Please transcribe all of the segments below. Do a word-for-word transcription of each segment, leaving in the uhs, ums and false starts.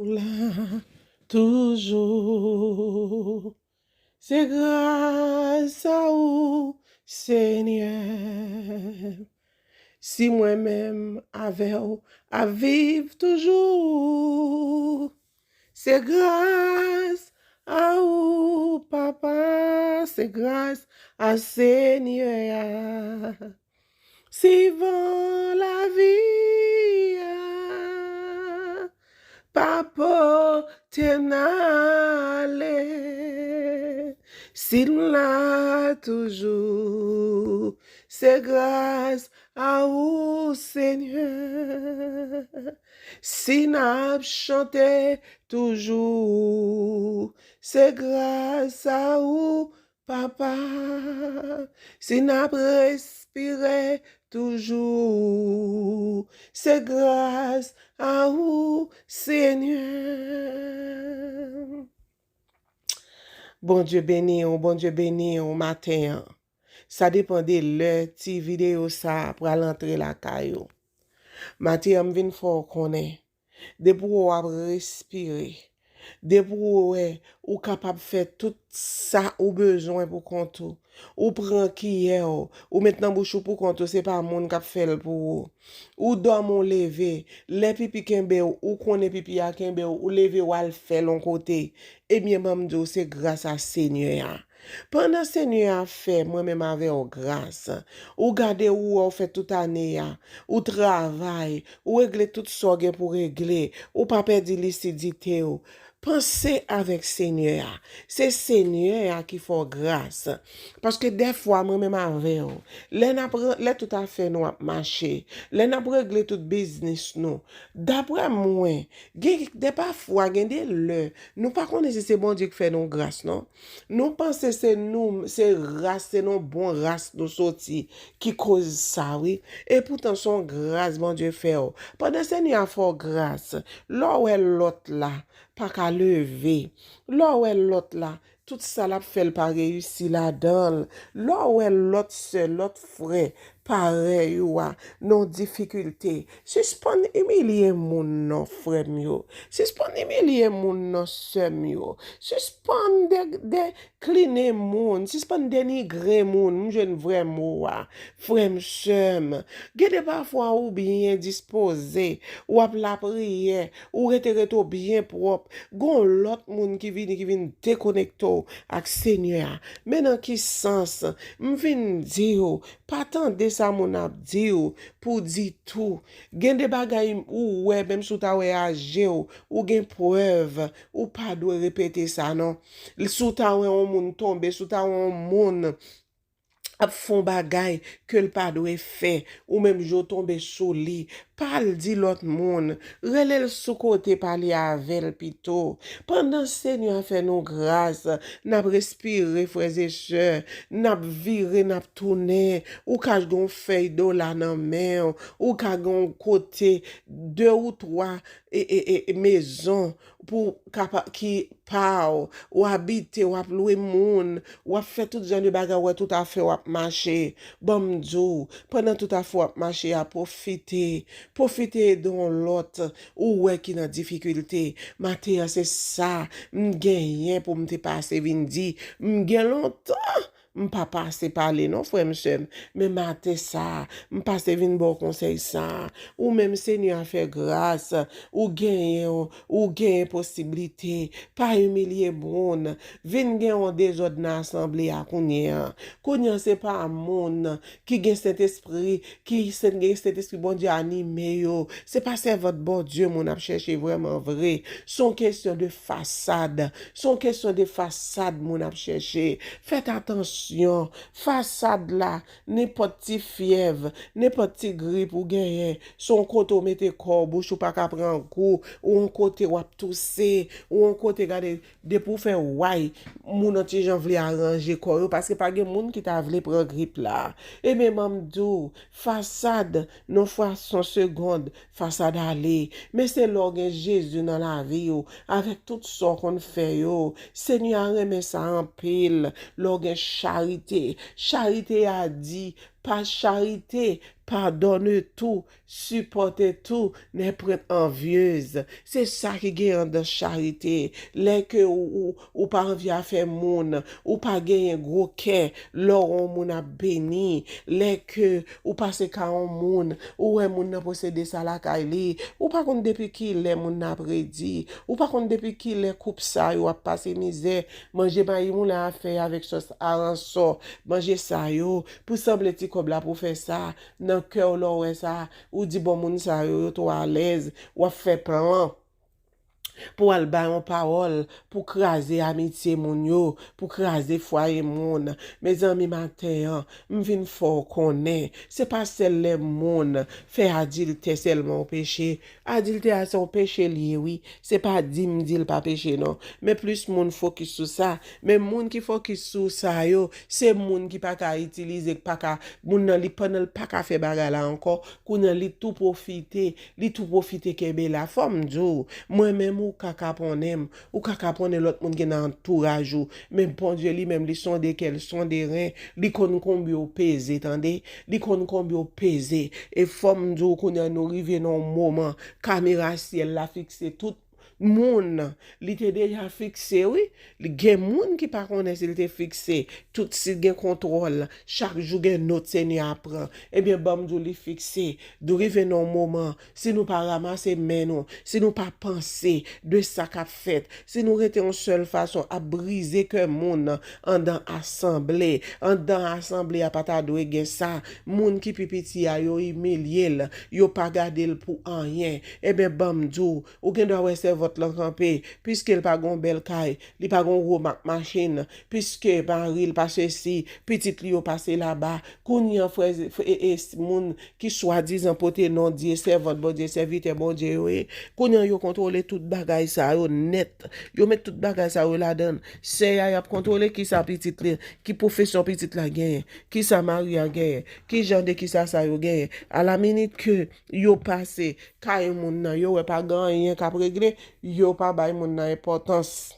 la toujou. Se gras a ou, Senyè. Si mwen menm avè w ap viv toujou, se gras a ou, Papa, se gras a Senyè a. Si van lavi a pa pote n ale, si m la toujou, se gras a ou, Senyè. Si n ap chante toujou, se gras a ou, Papa. Si n ap respire toujou, se gras a ou, Senyè. Bondye beni w, Bondye beni w maten an. Sa depann de lè ti videyo sa a pral antre lakay ou. Maten an, m vin fè w konnen, depi w ap respire, depi w wè ou kapab fè tout sa ou bezwen pou kont ou, ou pran kiyè w, ou met nan bouch ou pou kont ou, se pa moun k ap fè l pou ou. Ou dòmi, ou leve, lè pipi kenbe w, ou konnen pipi a kenbe w, ou leve, w al fè l yon kote, ebyen, ban m di w, se gras a Senyè a. Pandan Senyè a fè mwen menm avè w gras, ou gade ou wè w fè tout ane a, ou travay, ou regle tout sa w gen pou regle, ou pa pèdi lisidite w. Panse avèk Senyè a. Se Senyè a ki fè w gras. Paske dèfwa, mwen menm avè w, lè n ap re-, lè tout afè nou ap mache, lè n ap regle tout biznis nou, daprè mwen, gen de pafwa, gen de lè, nou pa konnen si se Bondye ki fè nou gras, non. Nou panse se nou, se ras, se nan bon ras nou soti ki koz sa, wi. Epoutan, se yon gras Bondye fè w. Pandan Senyè a fè w gras, lè w wè lòt la pa ka leve, lè w wè lòt la, tout sa l ap fè, l pa reyisi ladan l, lè w wè lòt sè, lòt frè parèy ou a nan difikilte, sispann imilye moun non, frè m yo. Sispann imilye moun non, sè m yo. Sispann de, dekline moun, sispann denigre moun. M jwenn vrè mo a, frè m, sè m. Gen de pafwa ou byen dispoze, w ap lapriyè, ou rete, rete w byen pwòp. Gon lòt moun ki vini, ki vin dekonekte w ak Senyè a. Men nan ki sans? M vin di w, pa tande sa moun ap di w pou ditou. Gen de bagay ou wè, menm si w ta wè a je w, ou gen prèv, ou pa dwe repete sa, non. Si w ta wè yon moun tonbe, si w ta wè yon moun ap fè yon bagay ke l pa dwe fè, ou menm je w tonbe sou li, pa al di lòt moun, rele l sou kote, pale avè l pito. Pandan Senyè a fè nou gras, n ap respire, frè e sè, n ap vire, n ap tounen, ou ka gen yon fèy dola nan men w, ou ka gen yon kote, de ou twa e, e, e, e mezon pou kapa-, ki pa w, w abite, w ap lwe moun, w ap fè tout jan de bagay, w wè tout afè w ap mache. Ban m di w, pandan tout afè w ap mache a, pwofite, pwofite ede yon lòt, ou wè ki nan difikilte. Maten an, se sa m genyen pou m te pase vin di. M gen lontan m pa pase pale non, frè m, sè m, men maten sa a, m pase vin ba w konsèy sa a. Ou menm, Senyè a fè gras, ou genyen, ou genyen posiblite, pa imilye moun, vin gen yon dezòd nan asanble a kounye a. Kounye a, se pa moun ki gen Sentespri, ki sen-, gen Sentespri Bondye anime yo. Se pa sèvant Bondye moun ap chèche vrèman vre. Se yon kesyon de fasad. Se yon kesyon de fasad moun ap chèche. Fèt atansyon. Fasad la, nenpòt ti fyèv, nenpòt ti grip ou genyen, se yon kote w mete kò w, bouch ou pa ka pran gou, ou yon kote w ap touse, ou yon kote, gade, depi w fè way, moun nan ti jan vle aranje kò yo, paske pa gen moun ki ta vle pran grip la. Ebyen, ban m di w, fasad, nan fwa, se yon segond, fasad ale. Men se lè w gen Jezi nan lavi w, avèk tout sa w konn fè yo. Senyè a renmen sa anpil, lè w gen charite. Charite a di, pa charite, Pardonne tout, supporte tout, ne point envieuse. Se sa ki gen anndan charite. Lè ke ou, ou, ou pa anvi afè moun, ou pa genyen gwo kè, lè w wè yon moun ap beni, lè ke ou pase ka yon moun, ou wè moun nan posede sa lakay li, ou pa konn depi kilè moun nan ap redi, ou pa konn depi kilè koup sa yo ap pase mizè, manje mayi moulen a fèy avèk sòs aransò, manje sa yo, pou sanble ti kòb la pou fè sa, nan kè w lè w wè sa, ou di bon moun sa yo, yo twò alèz, w ap fè plan pou al bay yon pawòl, pou kraze amitye moun yo, pou kraze fwaye moun. Mezanmi, maten an, m vin fè w konnen, se pa sèl lè moun fè adiltè sèlman yon peche. Adiltè a se yon peche l ye, wi. Se pa di m di l pa peche, non. Men plis moun fokis sou sa. Men moun ki fokis sou sa yo, se moun ki pa ka itilize, ki pa ka, moun nan li pandan l pa ka fè bagay la ankò, kounye a li tou pwofite, li tou pwofite kenbe la. Fò m di w, mwen menm ou ka kaponnen m, ou ka kaponnen lòt moun ki nan antouraj ou, men Bondye li menm li sonde kè, l sonde ren, li konn konbyen w peze, tande, li konn konbyen w peze. E fò m di w, kounye a nou rive nan yon moman, kamera syèl la fikse tout moun. Li te deja fikse, wi. Li gen moun ki pa konnen si l te fikse. Tout si gen kontwòl. Chak jou gen nòt Senyè a pran. Ebyen, ban m di w, li fikse. Nou rive nan yon moman, si nou pa ranmase men nou, si nou pa panse de sa k ap fèt, si nou rete yon sèl fason ap brize kè moun anndan asanble, anndan asanble a pa ta dwe gen sa. Moun ki pi piti a, yo imilye l, yo pa gade l pou anyen. Ebyen, ban m di w, ou gen dwa wè sèvant lan kanpe, piske l pa gen yon bèl kay, li pa gen yon gwo mak machin, piske mari l pa sesi, pitit li yo pa se laba. Kounye a, frè, frè, e, e, moun ki swadizan pote non Dye, sèvant Bondye, sèvitè Bondye yo ye, kounye a, yo kontwole tout bagay sa yo nèt. Yo met tout bagay sa yo ladan l. Sè a, y ap kontwole kisa pitit li, ki pwofesyon pitit la genyen, kisa mari a genyen, ki jan de kisa sa yo genyen. Alaminit ke yo pase kay moun nan, yo wè pa gen anyen k ap regle, yo pa bay moun nan enpòtans.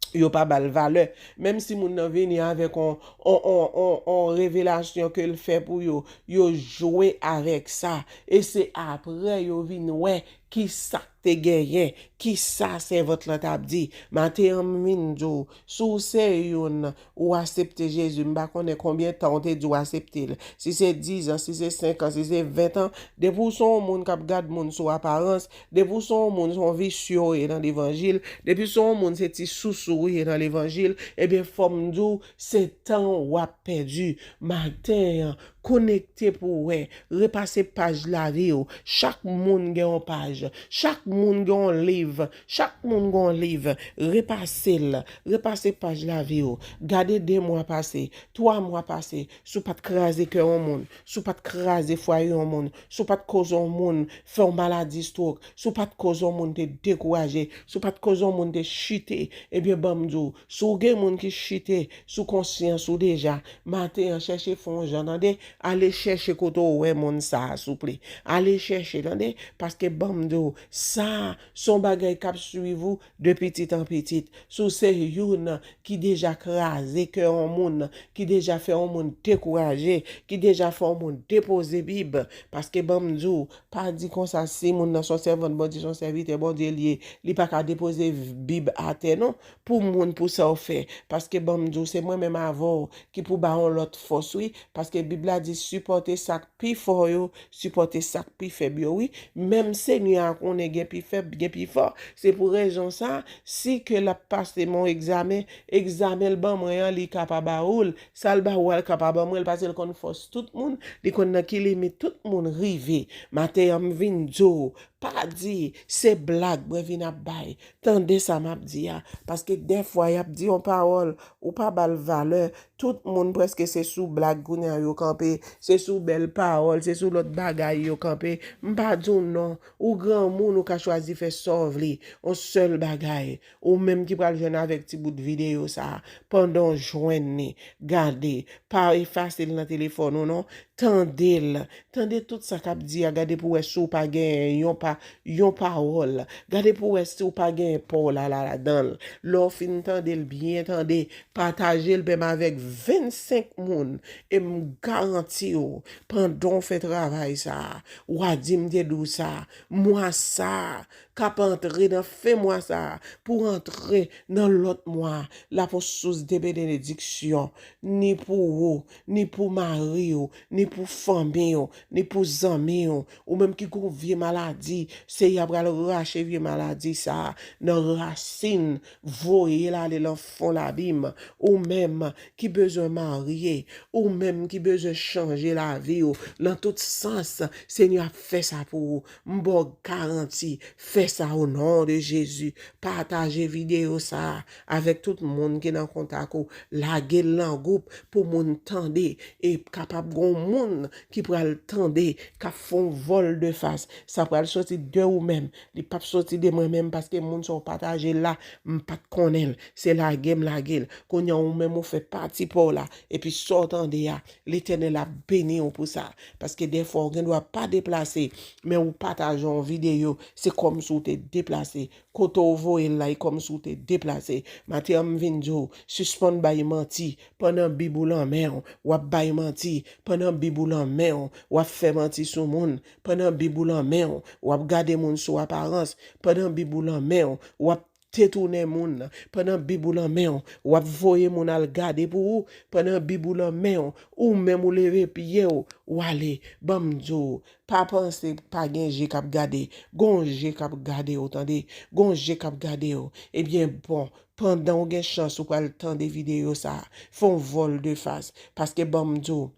Yo pa ba l valè. Menm si moun nan vini avèk on, on, on, on, on revelasyon ke l fè pou yo, yo jwe avèk sa. E se apre yo vin wè kisa k te genyen, kisa sèvant lan t ap di. Maten an, m vin di w, si w se youn, ou aksepte Jezi, m pa konnen konbyen tan w te di w aksepte l. Si se dizan, si se senkan, si se ventan, depi w se yon moun k ap gad moun sou aparans, depi w se yon moun, se yon visye w ye nan levanjil, depi w se yon moun, se ti sousou w ye nan levanjil, ebyen, fò m di w, se tan w ap pèdi. Maten an, konekte pou w wè, repase paj lavi w. Chak moun gen yon paj, chak moun gen yon liv, chak moun gen yon liv. Repase l, repase paj lavi w. Gade de mwa pase, twa mwa pase, si w pa t kraze kè yon moun, si w pa t kraze fwaye yon moun, si w pa t koz yon moun fè yon maladi stwok, si w pa t koz yon moun te dekouraje, si w pa t koz yon moun te chite, ebyen, ban m di w, si w gen moun ki chite sou konsyans ou deja, maten an, chèche fè yon jan, tande, ale chèche kote w wè moun sa a, souple. Ale chèche, tande, paske ban m di w, sa a, se yon bagay k ap swiv ou de pitit an pitit. Si w se youn ki deja kraze kè yon moun, ki deja fè yon moun dekouraje, ki deja fè yon moun depoze Bib, paske ban m di w, pa di konsa si moun nan se yon sèvant Bondye, se yon sèvitè Bondye l ye, li pa ka depoze Bib atè non, pou moun, pou sa w fè. Paske ban m di w, se mwen menm avè w ki pou ba w yon lòt fòs, wi. Paske Bib la di, sipòte sa k pi fò yo, sipòte sa k pi fèb yo, wi. Menm Senyè a konnen gen pi fèb, gen pi fò. Se pou rezon sa, si ke l ap pase m yon egzamen, egzamen l ban mwen an, li ka pa ba ou l. Sa l ba ou a, l ka pa ban mwen l, paske l konn fòs tout moun, li konn nan ki limit tout moun rive. Maten an, m vin di w, pa di, se blag mwen vin ap bay. Tande sa m ap di a. Paske dèfwa, y ap di yon pawòl, ou pa ba l valè. Tout moun prèske se sou blag kounye a yo kanpe, se sou bèl pawòl, se sou lòt bagay yo kanpe. M pa di w non, ou granmoun, ou ka chwazi fè sa w vle. Yon sèl bagay, ou menm ki pral jwenn avèk ti bout videyo sa a, pandan w jwenn li, gade, pa efase l nan telefòn ou non, tande l, tande tout sa k ap di a, gade pou w wè si w pa gen yon yon pawòl. Gade pou wè si w pa genyen pa w la, la, ladan l. Lè w fin tande l, byen tande, pataje l menm avèk vennsenk moun. E m garanti w, pandan w fè travay sa a, w a di m te di w sa, mwa sa a, k ap antre nan fen mwa sa a, pou antre nan lòt mwa, l ap yon sous de benediksyon, ni pou ou, ni pou mari w, ni pou fanmi w, ni pou zanmi w, ou menm ki gon vye maladi, Seyè a pral rache vye maladi sa a nan rasin, voye l ale nan fon labim, ou menm ki bezwen marye, ou menm ki bezwen chanje lavi w nan tout sans, Senyè ap fè sa pou ou. M ba w garanti, fè sa o non de Jezi. Pataje videyo sa a avèk tout moun ki nan kontak ou. Lage l nan gwoup pou moun tande e kapab gon moun ki pral tande, k ap fè yon vòl de fas. Sa pral soti de ou menm. Li p ap soti de mwen menm paske moun sa w pataje l la, m pa t konnen l. Se lage m lage l. Kounye a ou menm ou fè pati pa w la. Epi sa w tande a, Letènèl ap beni w pou sa. Paske dèfwa ou gen dwa pa deplase, men ou pataje yon videyo, se kòmsi w te deplase. Kote w voye l la, e kòmsi w te deplase. Maten an, m vin di w, sispann bay manti. Pandan Bib ou lan men w, w ap bay manti. Pandan Bib ou lan men w, w ap fè manti sou moun. Pandan Bib ou lan men w, w ap gade moun sou aparans. Pandan Bib ou lan men w, w ap detounen moun. Pandan Bib ou lan men w, w ap voye moun al gade pou ou. Pandan Bib ou lan men w, ou menm ou leve pye w, w ale. Ban m di w, pa panse pa gen je k ap gade. Gon je k ap gade w, tande. Gon je k ap gade w. Ebyen, bon, pandan w gen chans ou pral tande videyo sa a, fè yon vòl de fas. Paske ban m di w,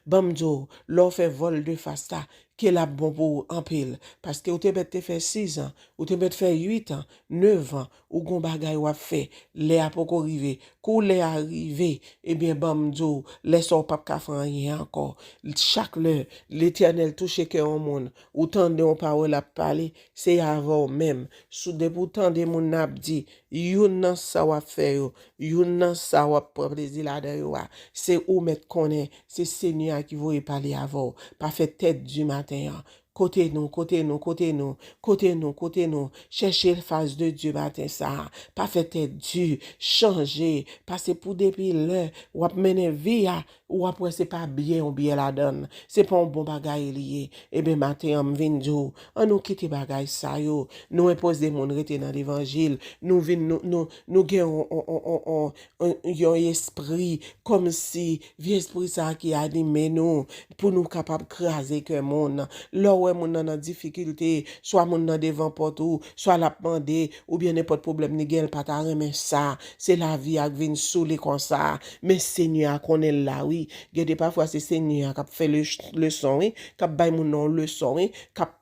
ban m di w, lè w fè vòl de fas la, ke l ap bon pou ou anpil. Paske ou te mèt te fè sizan, ou te mèt fè uitan, nevan, ou gon bagay w ap fè. Lè a poko rive. Kou lè a rive, ebyen, ban m di w, lè sa w p ap ka fè anyen ankò. Chak lè Letènèl touche kè yon moun, ou tande yon pawòl ap pale, se avè w menm. Sou depi w tande moun nan ap di, youn nan sa w ap fè yo, youn nan sa w ap pran plezi ladan yo a, se ou mèt konnen, se Senyè a ki voye pale avè w. Pa fè tèt di maten an. Kote nou, kote nou, kote nou, kote nou, kote nou. Chèche fas de Dye maten sa a. Pa fè tèt di, chanje. Paske pou depi lè w ap mennen vi a, w ap wè se pa byen ou byen ladan l. Se pa yon bon bagay li ye. Ebyen, maten an, m vin di w, ann nou kite bagay sa yo. Nou enpoze moun rete nan levanjil. Nou vin, nou, nou, nou gen yon, yon, yon, yon, yon, yon espri kòmsi vye espri sa a ki anime nou pou nou kapab kraze kè moun. Lè w wè moun nan nan difikilte, swa moun nan devan pòt ou, swa l ap mande, oubyen nenpòt pwoblèm li gen, l pa ta renmen sa. Se lavi a k vin sou li konsa. Men Senyè a konnen l la, wi. Gen de pafwa se Senyè a k ap fè le-, leson, wi, k ap bay moun nan yon leson, wi, k ap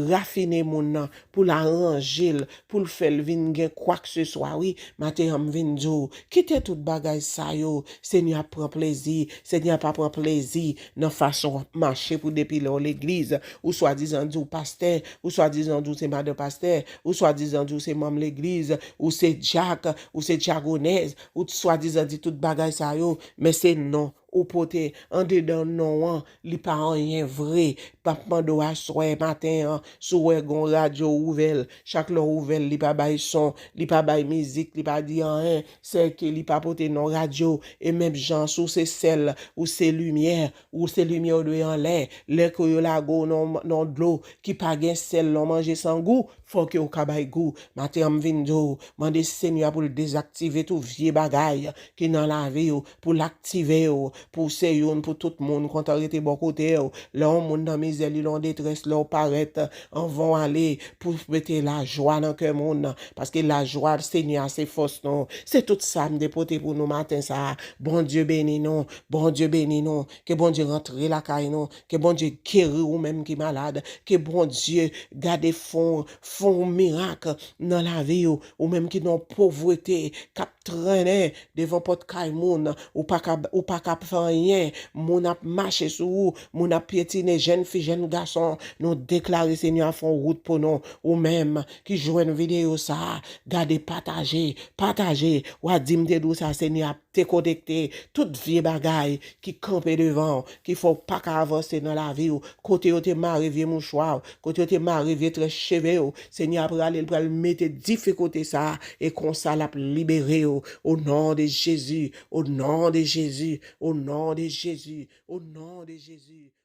rafine moun nan pou l aranje l, pou l fè l vin gen kwakseswa, wi. Maten an, m vin di w, kite tout bagay sa yo. Senyè a pran plezi. Senyè a pa pran plezi nan fason w ap mache pou depi lè w legliz. Ou swadizan di w pastè, ou swadizan di w se madan pastè, ou swadizan di w se manm legliz, ou se dyak, ou se dyakonès, ou swadizan di tout bagay sa yo, men se non ou pote andedan non an, li pa anyen vre. M ap mande w aswè maten an, si w wè gon radyo ouvè l, chak lè w ouvè l, li pa bay son, li pa bay mizik, li pa di anyen, sèke li pa pote non radyo. E menm jan, si w se sèl, ou se limyè, ou se limyè, ou dwe anlè. Lè ke yo lage w nan, nan dlo ki pa gen sèl, nan manje san gou, fòk yo ka bay gou. Maten an, m vin di w, mande Senyè a pou l dezaktive tout vye bagay ki nan lavi w, pou l aktive w, pou w se youn pou tout moun kontan rete bò kote w. Lè yon moun nan mizè, li nan detrès, lè w parèt anvan w ale, pou mete lajwa nan kè moun nan, paske lajwa Senyè a se fòs nou. Se tout sa m te pote pou nou maten sa a. Bondye beni nou, Bondye beni nou, ke Bondye rantre lakay nou, ke Bondye geri ou menm ki malad, ke Bondye gade fon, fon mirak nan lavi w, ou menm ki nan povrete, k ap trennen devan pòt kay moun, ou pa ka, ou pa ka fè anyen, moun ap mache sou ou, moun ap pyetine jèn fi, jèn gason, nou deklare Senyè a fè yon wout pou nou, ou menm ki jwenn videyo sa a, gade pataje, pataje, w a di m te di w sa, Senyè ap dekonekte tout vye bagay ki kanpe devan w, ki fè w pa ka avanse nan lavi w, kote yo te mare vye mouchwa w, kote yo te mare vye très cheve w, Senyè a prale, l pral mete dife kote sa a, e konsa l ap libere w, o non de Jezi, o non de Jezi, o non de Jezi, o non de Jezi.